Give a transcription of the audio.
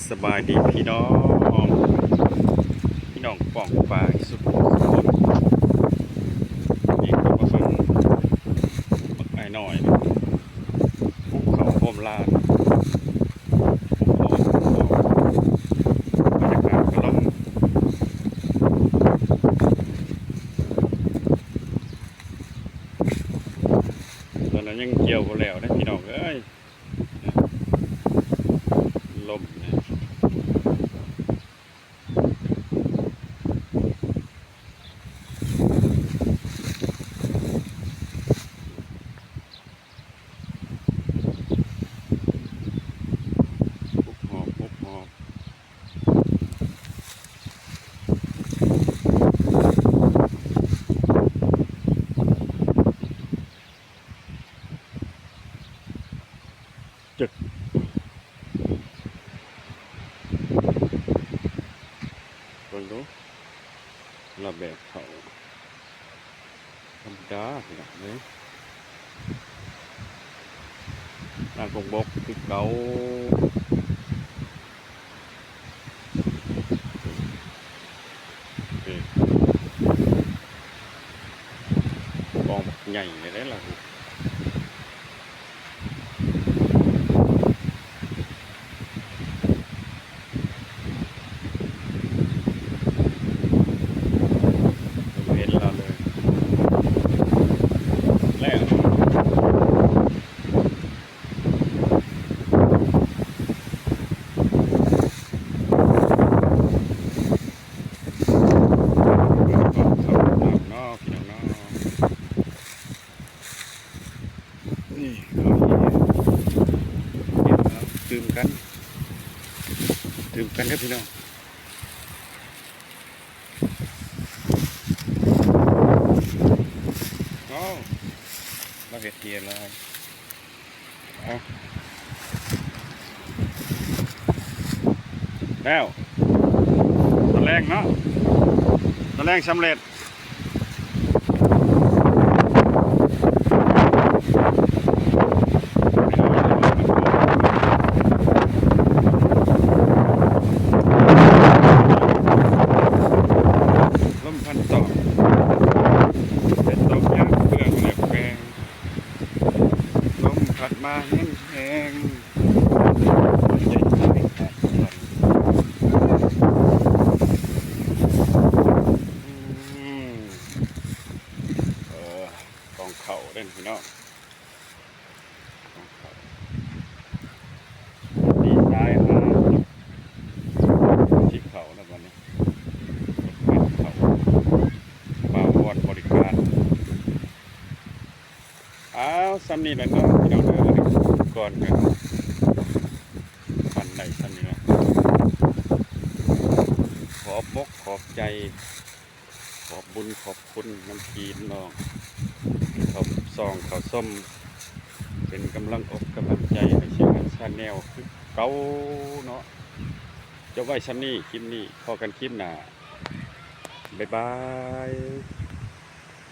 ສະບາຍດີພີ່ນ້ອງ ພີ່ນ້ອງປ້ອງປາຍສຸກຄົນ ນີ້ກໍມາເບິ່ງບັກອ້າຍນ້ອຍ ປຸກເຂົ້າໂຮມລານ ປຸກອອກ ປຸກອອກ ບັນຍາກາດກະລ່ອມ ຕອນນັ້ນຍັງກ່ຽວບໍ່ແລ້ວເດ້ພີ່ນ້ອງເອີຍ. ລົມນີ້ ຮອບ ຮອບ ຮອບ. ຈຶກ ເບິ່ງດູ ລະແບບເຂົາ ທຳມະດາພີ່ນ້ອງເອີຍ ນາກົງບົກຄືເກົ່າ. ນີ້ ກອງບັກໃຫຍ່ເລີຍເດ້ລະ ເຫັນລະເລີຍ ແລ້ວ ເນາະ ພີ່ນ້ອງເນາະ ນີ້ ເອົາ ດື່ມກັນ ດື່ມກັນເດີພີ່ນ້ອງ. ໂອ້ ລາວເຮັດເທຍຫຼາຍ ເອົາ ແລ້ວ ຕະແລງເນາະ ຕະແລງສຳເລັດ. ລົມພັດຕອກ ແດດຕອກຍາມເຟືອງແລບແປງ ລົມພັດມາແຮງໆ. ອືມ ເອີ ກອງເຂົ້າເດ້ພີ່ນ້ອງ ກອງເຂົ້າ ດີຊາຍມາ ຊິເຂົ້າແລ້ວບັດນີ້ ເຂົ້າ ບ່າວວອນບໍລິການ. ອ້າວ ສ່ຳນີ້ແຫຼະເນາະ ພີ່ນ້ອງເອີຍ ກ່ອນກໍປັນໄດ້ສ່ຳນີ້ເນາະ ຂອບມົກຂອບໃຈ ຂອບບຸນຂອບຄຸນນຳພີ່ນຳນ້ອງ ເຂົ້າຊ່ອງເຂົ້າຊົມ ເປັນກຳລັງອົກກຳລັງໃຈໃຫ້ຊີວິດຊາແນວຄືເກົ່າເນາະ ຈົບໄວ້ສ່ຳນີ້ ຄລິບນີ້ ພໍ້ກັນຄລິບໜ້າ ບາຍບາຍ.